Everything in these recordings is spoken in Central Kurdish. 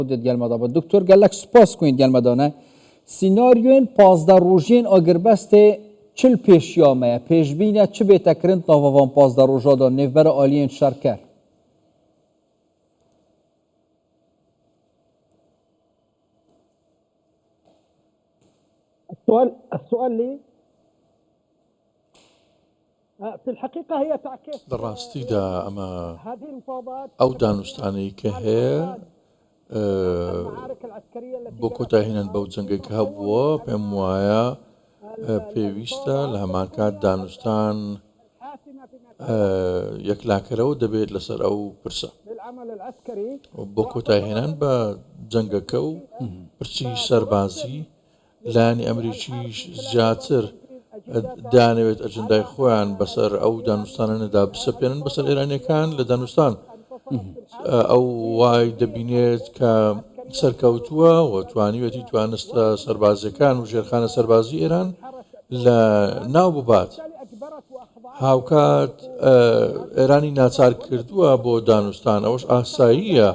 خودت گەل مەدا بە دکتۆر گەلەک سپاس کوین گەل مەدانە سیناریۆێن 15 ڕۆژێن ئاگربەستێ چل پێشیامەیە پێشبینە چ بێتە کرن تاڤان 15 ڕۆژادا نێڤبەرە ئالیێن شەرکەر. السؤال السؤال لي لە ڕاستیدا ئەمە ئەو دانوستانەی کە هەیە بۆ کۆتایهێنان بەو جەنگەی کە هەبووە پێم وایە پێویستە لە هەمان کات دانوستان یەکلاکەرەوە دەبێت لەسەر ئەو پرسە بۆ کۆتایهێنان بە جەنگەکە و پرسی سەربازی لایەنی ئەمریکیش زیاتر دەیانەوێت ئەجندای خۆیان بەسەر ئەو دانوستانەدا بسەپێنن بەسەر ئێرانیەکان لە دانوستان ئەو وای دەبینێت کە سەرکەوتووە و توانیوەتی توانستە سەربازیەکان و ژێرخانە سەربازی ئێران لە ناو ببات هاوکات ئێرانی ناچار کردووە بۆ دانوستان ئەوەش ئاساییە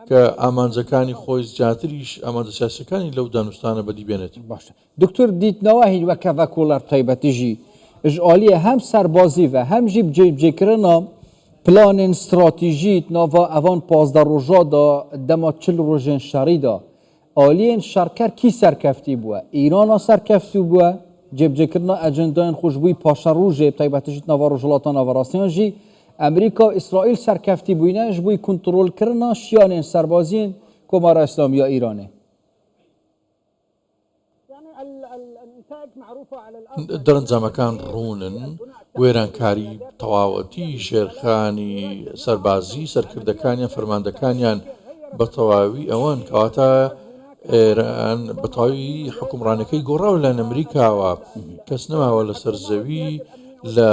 کە ئامانجەکانی خۆی زیاتریش ئامانجە سیاسیەکانی لەو دانوستانە بەدی بێنێت. باشە دکتۆر دیتنەوە هین وەکە ڤەکۆڵەر تایبەتیژی ژ ئالیە هەم سەربازی ڤە هەم ژی بجێبجێکردنا پلانên ستراتیژی ناڤا ئەڤان 15 ڕۆژا دا دەما 40 ڕۆژێن شەڕی دا ئالیێن شەڕکەر کی سەرکەفتی بووە؟ ئیرانا سەرکەفتوو بووە؟ جێبجێکردنا ئەجندایên خۆ ژ بووی پاشەڕوژێ بتایبەتیژ ناڤا ڕۆژهەڵاتا ناڤەڕاستیان ژی ئەمریکا و ئیسرائیل سەرکەفتی بووینە ژ بووی کونتڕۆڵکردنا شیانێن سەربازیێن کۆمارا ئیسلامییا ئیرانێ. دەرەنجامەکان ڕوونن، وێرانکاری تەواوەتی ژێرخانی سەربازی، سەرکردەکانیان، فەرماندەکانیان بە تەواوی ئەوەن، کەواتە ئێران بە تەواوی حوکمڕانەکەی گۆڕاوە لەلایەن ئەمریکاوە، کەس نەماوە لەسەر زەوی لە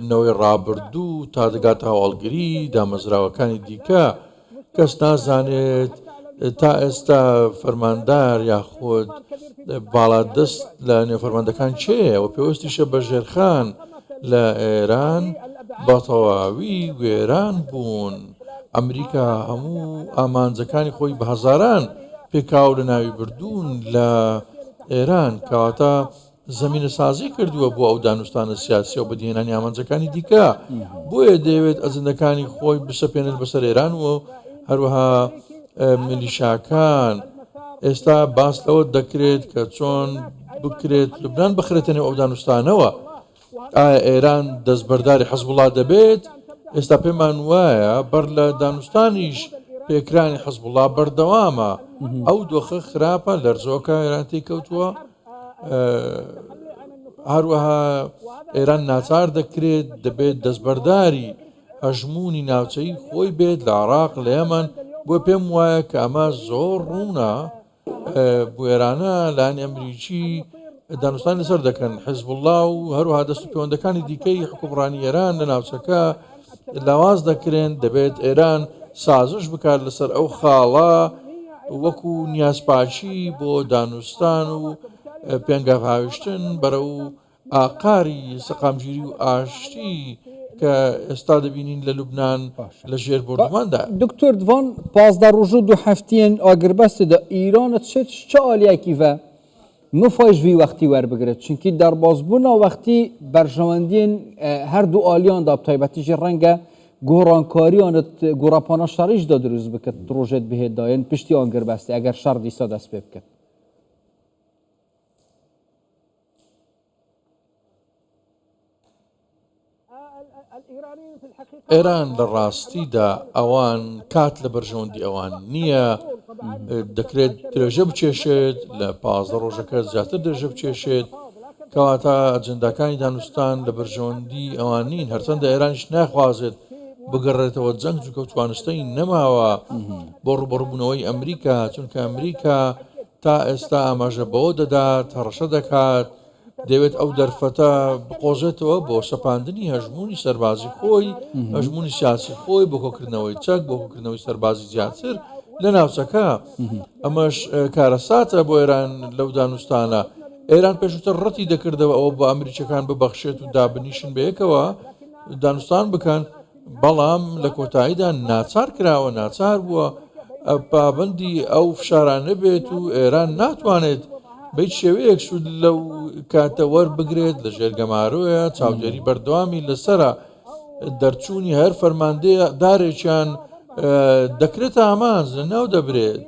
نەوەی ڕابردوو تا دەگاتە هەواڵگری، دامەزراوەکانی دیکە. کەس نازانێت تا ئێستا فەرماندار یاخود باڵادەست لە نێو فەرماندەکان کێیە و پێوەستیشە بە ژێرخان لە ئێران بە تەواوی وێران بوون. ئەمریکا هەموو ئامانجەکانی خۆی بە هەزاران پێکاو لە ناوی بردوون لە ئێران کەواتە زەمینەسازی کردووە بۆ ئەو دانوستانە سیاسیە و بەدیهێنانی ئامانجەکانی دیکە، بۆیە دەیەوێت ئەجندەکانی خۆی بسەپێنێت بەسەر ئێران و هەروەها میلیشاکان. ئێستا باس لەوە دەکرێت کە چۆن بکرێت لوبنان بخرێتە نێو ئەو دانوستانەوە. ئایا ئێران دەستبەرداری حزبوڵا دەبێت؟ ئێستا پێمان وایە بەر لە دانوستانیش پێکرانی حزبوڵا بەردەوامە. ئەو دۆخە خراپە لەرزۆکە ئێران تێیکەوتووە. هەروەها ئێران ناچار دەکرێت دەبێت دەستبەرداری هەژموونی ناوچەی خۆی بێت لە عراق لە یەمەن بۆ پێم وایە کە ئەمە زۆر ڕوونە بوێرانە لایەنی ئەمریکی دانوستان لەسەر دەکەن حزبوڵڵا و هەروەها دەست و پەیوەندەکانی دیکەی حکومڕانی ئێران لە ناوچەکە لاواز دەکرێن، دەبێت ئێران سازش بکات لەسەر ئەو خاڵە وەکو نیازپاکی بۆ دانوستان و پێنگاو هاویشتن بەرەو ئاقاری سەقامگیری و ئاشتی کە ئێستا دەبینین لە لوبناان لە ژێر بۆردوماندا. دکتۆر دڤان 15 ڕۆژ و دوو هەفتیێن ئاگربەستێدا ئیران چ چ ئالیەکی ڤە مفای ژ ڤی وەختی وەربگرێت چونکی دەربازبوونا وەختی بەرژەوەندیێن هەردوو ئالیاندا بتایبەتیژی ڕەنگە گۆڕانکاریانت گۆڕەپانە شەڕیشدا دروست بکرد ڕۆژێت بهێت دایێن پشتی ئاگربەستی ئەگەر شەڕ دیسا دەست پێ بکرد. ئێران لە ڕاستیدا ئەوان کات لە بەرژەوەندی ئەوان نییە دەکرێت درێژە بکێشێت لە 15 ڕۆژەکە زیاتر درێژە بکێشێت کەواتە ئەجنداکانی دانوستان لە بەرژەوەندی ئەوان نین هەرچەندە ئێرانیش ناخوازێت بگەڕێتەوە جەنگ چونکە توانستەی نەماوە بۆ ڕوبەڕبوونەوەی ئەمریکا چونکە ئەمریکا تا ئێستا ئاماژە بەوە دەدات هەڕەشە دەکات دەیەوێت ئەو دەرفەتە بقۆزێتەوە بۆ سەپاندنی هەژموونی سەربازی خۆی، هەژموونی سیاسی خۆی بۆ کۆکردنەوەی چەک، بۆ کۆکردنەوەی سەربازی زیاتر لە ناوچەکە. ئەمەش کارەساتە بۆ ئێران لەو دانوستانە. ئێران پێشووتر ڕەتی دەکردەوە ئەوە بە ئەمریکیەکان ببەخشێت و دابنیشن بەیەکەوە دانوستان بکەن، بەڵام لە کۆتاییدا ناچار کراوە، ناچار بووە. پابەندی ئەو فشارانە بێت و ئێران ناتوانێت بە هیچ شێوەیەک سوود لەو کاتە وەربگرێت لە ژێر گەمارۆیە چاودێری بەردەوامی لەسرە دەرچوونی هەر فەرماندەیە دارێکیان دەکرێتە ئامانج لە ناو دەبرێت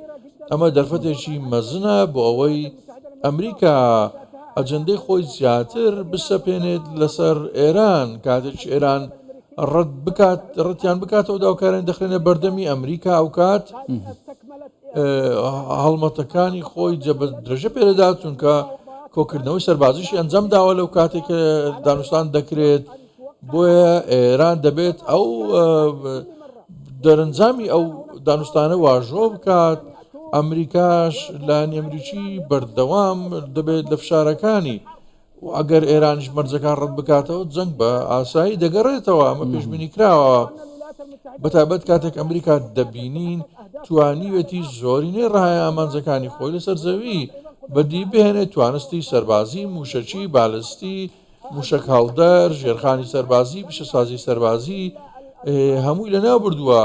ئەمە دەرفەتێکی مەزنە بۆ ئەوەی ئەمریکا ئەجندەی خۆی زیاتر بسەپێنێت لەسەر ئێران کاتێک ئێران ڕەت بکات ڕەتیان بکاتەوە داوکاران دەخرێنە بەردەمی ئەمریکا ئەوکات هەڵمەتەکانی خۆی جەبە درێژە پێدەدات چونکە کۆکردنەوەی سەربازیشی ئەنجام داوە لەو کاتێک کە دانوستان دەکرێت بۆیە ئێران دەبێت ئەو دەرەنجامی ئەو دانوستانە واژۆ بکات ئەمریکاش لایەنی ئەمریکی بەردەوام دەبێت لە فشارەکانی و ئەگەر ئێرانیش مەرجەکان ڕەت بکاتەوە جەنگ بە ئاسایی دەگەڕێتەوە ئەمە پێشبینی کراوە بەتایبەت کاتێک ئەمریکا دەبینین توانیوێتی زۆرینەی ڕەهای ئامانجەکانی خۆی لەسەر زەوی بەدی بهێنێت توانستی سەربازی موشەکی بالستی موشەک هەڵدەر ژێرخانی سەربازی پیشەسازی سەربازی هەمووی لەناو بردووە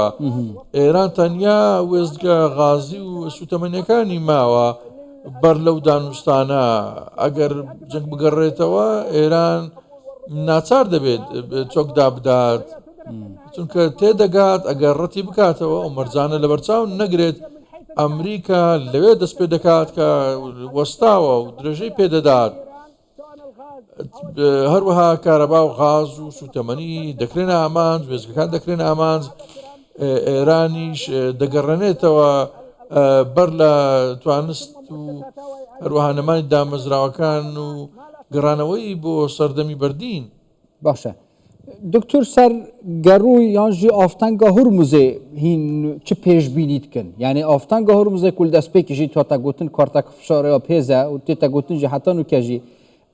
ئێران تەنیا وێستگە غازی و سوتەمەنیەکانی ماوە بەر لەو دانوستانە ئەگەر جەنگ بگەڕێتەوە ئێران ناچار دەبێت چۆکدا بدات چونکە تێدەگات ئەگەر ڕەتی بکاتەوە ئەو مەرجانە لەبەرچاو نەگرێت ئەمریکا لەوێ دەست پێ دەکات کە وەستاوە و درێژەی پێدەدات هەروەها کارەبا و غاز و سوتەمەنی دەکرێنە ئامانج وێزگەکان دەکرێن ئامانج ئێرانیش دەگەڕێنێتەوە بەر لە توانست و هەروەها نەمانی دامەزراوەکان و گەڕانەوەی بۆ سەردەمی بەردین. باشە دکتۆر سەر گەڕوو یان ژی ئافتەنگا هورمزێ هین چ پێشبینی دکن یعنی ئافتەنگا هورمزێ کول دەستپێکی ژی تاتە گوتن کارتەکە فشارەیە پێزە و تێتە گوتن ژی حتا نوکە ژی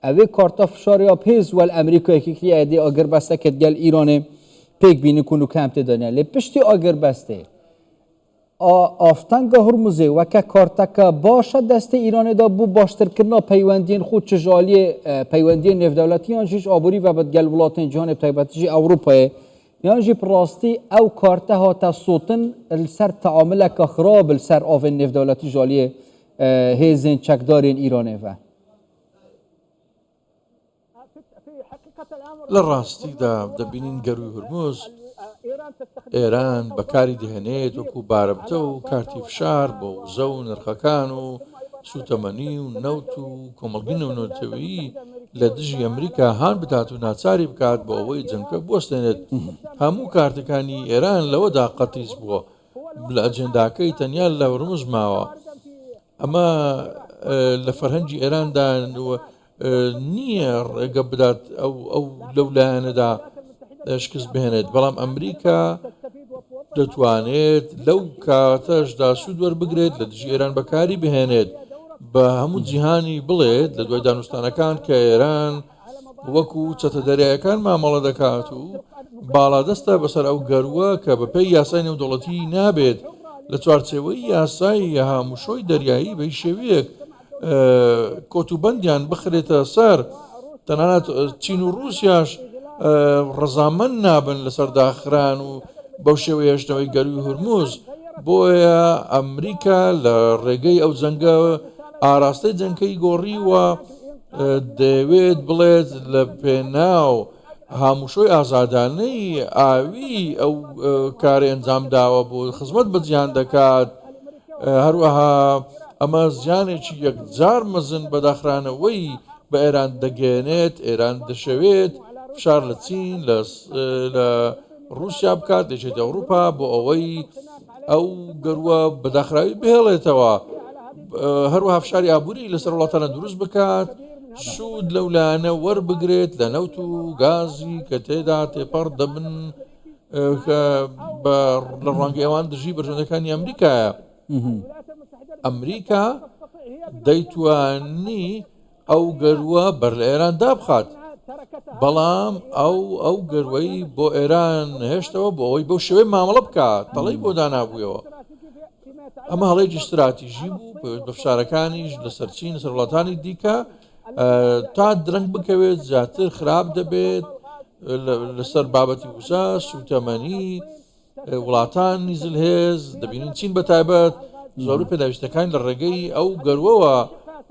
ئەوێ کارتا فشارەیە پێز وەل ئەمریکا یەکێکی ئەدی ئاگر بەستەکەت گەل ئیرانێ پێک بینن کون و کەم تێدانە لێ پشتی ئاگر بەستێ ئافتەنگا هورمزێ وەکە کارتەکە باشە دەستێ ئیرانێ دا بۆ باشترکردنا پەیوەندیێن خو چ ژ ئالیێ پەیوەندیێن نێڤدەولەتی یان ژیش ئابووری ڤە بد گەل وڵاتێن جیهانێ بتایبەتی ژی ئەوروپایێ یان ژی پڕاستی ئەو کارتە هاتە سۆتن لسەر تەعاملەکە خراب لسەر ئاڤێن نێڤدەولەتی ژ ئالیێ هێزێن چەکدارێن ئیرانێ ڤە. لە ڕاستیدا دەبینین گەرووی هورمز ئێران بەکاری دەهێنێت وەکو بارمتە و کارتی فشار بۆ وزە و نرخەکان و سوتەمەنی و نەوت و کۆمەڵگی نێونەتەوەیی لە دژی ئەمریکا هان بدات و ناچاری بکات بۆ ئەوەی جەنگەکە بوەستێنێت. هەموو کارتەکانی ئێران لەوەدا قەتیس بووە لە ئەجێنداکەی تەنیا لە هورمز ماوە. ئەمە لە فەرهەنگی ئێراندا نییە ڕێگە بدات ئەو ئەو لەو لایەنەدا شکست بهێنێت بەڵام ئەمریکا دەتوانێت لەو کاتەشدا سوود وەربگرێت لە دژی ئێران بەکاری بهێنێت بە هەموو جیهانی بڵێت لە دوای دانوستانەکان کە ئێران وەکو چەتە دەریایەکان مامەڵە دەکات و باڵادەستە بەسەر ئەو گەرووە کە بەپێی یاسای نێودەوڵەتی نابێت لە چوارچێوەی یاسای هاموشۆی دەریایی بە هیچ شێوەیەک کۆتوبەندیان بخرێتە سەر تەنانەت چین و ڕووسیاش ڕەزامەند نابن لەسەر داخران و بەو شێوەیە هێشتنەوەی گەرووی هورمز بۆیە ئەمریکا لە ڕێگەی ئەو جەنگە ئاراستەی جەنگەکەی گۆڕیوە دەیەوێت بڵێت لە پێناو هاموشۆی ئازادانەی ئاوی ئەو کارەی ئەنجام داوە بۆ خزمەت بە جیهان دەکات هەروەها ئەمە زیانێکی یەکجار مەزن بە داخرانەوەی بە ئێران دەگەێنێت ئێران دەشەوێت فشار لە چین لە رووسیا بکات دەچێت ئەوروپا بۆ ئەوەی ئەو گەروە بەداخراوی بهێڵێتەوە هەروەها فشاری ئابووری لەسەر وڵاتانە دروست بکات سوود لەو لایەنە وەربگرێت لە نەوت و گازی کە تێدا تێپەڕ دەبن کە لە ڕوانگەی ئەوان دژی بەرژەوەندەکانی ئەمریکایە ئەمریکا دەیتوانی ئەو گەرووە بەر لە ئێران دابخات، بەڵام ئەو ئەو گەرووەی بۆ ئێران هێشتەوە بۆ ئەوەی بەو شێوەیە مامەڵە بکات، تەڵەی بۆ دانابوویەوە. ئەمە هەڵەیەکی ستراتیژی بوو پەیوەست بە فشارەکانیش لەسەر چین، لەسەر وڵاتانی دیکە. تا درەنگ بکەوێت زیاتر خراپ دەبێت لەسەر بابەتی وزە، سووتەمەنی. وڵاتانی زلهێز دەبینین چین بە تایبەت زۆربەی پێداویستەکان لە ڕێگەی ئەو گەروەوە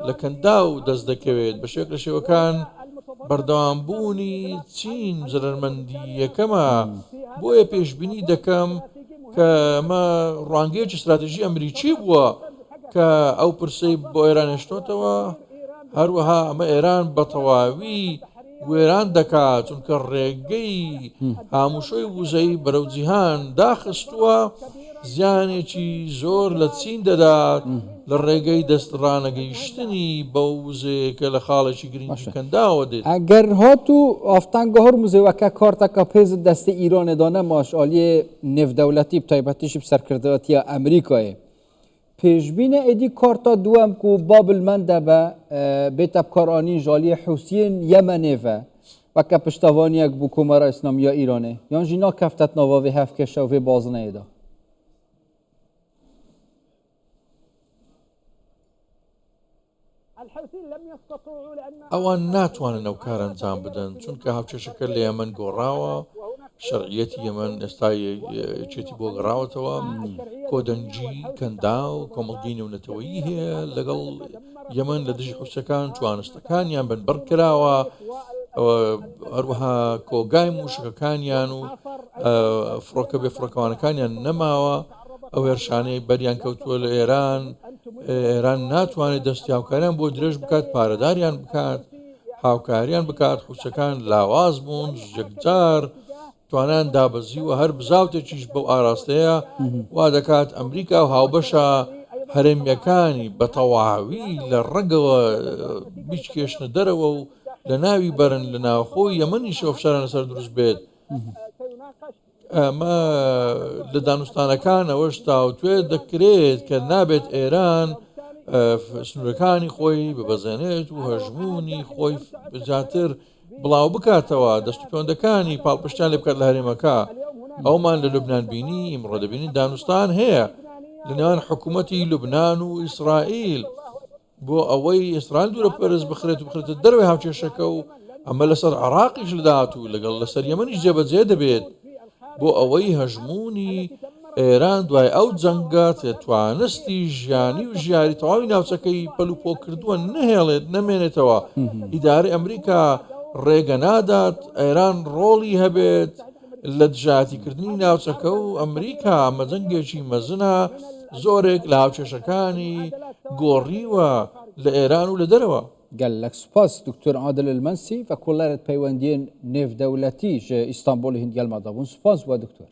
لە کەنداو دەست دەکەوێت بە شێوەیەک لە شێوەکان بەردەوامبوونی چین زەرەرمەندی یەکەمە بۆیە پێشبینی دەکەم کە ئەمە ڕوانگەیەکی ستراتیژی ئەمریکی بووە کە ئەو پرسەی بۆ ئێران هێشتۆتەوە هەروەها ئەمە ئێران بە تەواوی وێران دەکات چونکە ڕێگەی هاموشۆی وزەی بەرەو جیهان داخستووە زیانێکی زۆر لە چین دەدات لە ڕێگەی دەست ڕانەگەیشتنی بەو وزەیە کە لە خاڵێکی گرنگی کەنداوە دێت. ئەگەر هاتوو ئافتەنگە هورمزێ وەکە کارتەکە پێزت دەستێ ئیرانێ دا نەماش ئالیێ نێڤدەولەتی بتایبەتیشی بسەرکردایەتیا ئەمریکایێ پێشبینە ئێدی کارتا دووەم کو باب المەندەبە بێتە بکارئانین ji aliyê Hûsiyên Yemenê ve weke piştevaniyek bo Komara Îslamî ya Îranê yan jî nakefte di nava vê hevkêşe û vê bazineyê de. ئەوان ناتوانن ئەو کارە ئەنجام بدەن، چونکە هاوکێشەکە لە یەمەن گۆڕاوە، شەرعیەتی یەمەن ئێستا یەکێتی بۆ گەڕاوەتەوە، کۆدەنگی کەنداو، کۆمەڵگەی نێونەتەوەیی هەیە لەگەڵ یەمەن لە دژی حوسەکان، توانستەکانیان بنبڕ کراوە، هەروەها کۆگای موشەکەکانیان و فڕۆکە بێ فڕۆکەوانەکانیان نەماوە. ئەو هێرشانەی بەریان کەوتووە لە ئێران، ئێران ناتوانێت دەستی هاوکاریان بۆ درێژ بکات، پارەداریان بکات، هاوکاریان بکات، حوسەکان لاواز بوون، یەکجار توانایان دابەزیوە، هەر بزاوتێکیش بەو ئاراستەیە وا دەکات ئەمریکا و هاوبەشە هەرێمییەکانی بە تەواوی لە ڕەگەوە بیچکێشنە دەرەوە و لە ناوی بەرن، لە ناوخۆی یەمەنیشەوە فشاریان لەسەر دروست بێت. ئەمە لە دانوستانەکان ئەوەش تاوتوێ دەکرێت کە نابێت ئێران سنوورەکانی خۆی ببەزێنێت و هەژموونی خۆی زیاتر بڵاو بکاتەوە دەست و پێوەندەکانی پاڵپشتیان لێ بکات لە هەرێمەکە ئەومان لە لوبناان بینی ئیمڕۆ دەبینین دانوستان هەیە لە نێوان حکوومەتی لوبناان و ئیسرائیل بۆ ئەوەی ئیسرائیل دوورە پەرز بخرێت و بخرێتە دەرەوەی هاوکێشەکە و ئەمە لەسەر عێراقیش لە داهاتوو لەگەڵ لەسەر یەمەنیش جێبەجێ دەبێت بۆ ئەوەی هەژموونی ئێران دوای ئەو جەنگە توانستی ژیانی و ژیاری تەواوی ناوچەکەی پەلوپۆ کردووە نەهێڵێت نەمێنێتەوە ئیدارەی ئەمریکا ڕێگە نادات ئێران ڕۆڵی هەبێت لە دژایەتیکردنی ناوچەکە و ئەمریکا ئەمە جەنگێکی مەزنە زۆرێک لە هاوکێشەکانی گۆڕیوە لە ئێران و لە دەرەوە. گەلەک سوپاس دکتۆر عادل المنسی ڤە کۆڵەرت پەیوەندیێن نێڤدەولەتی ژ ئیستانبۆڵ هیند گەلما دابوون سوپاس وە دکتۆر.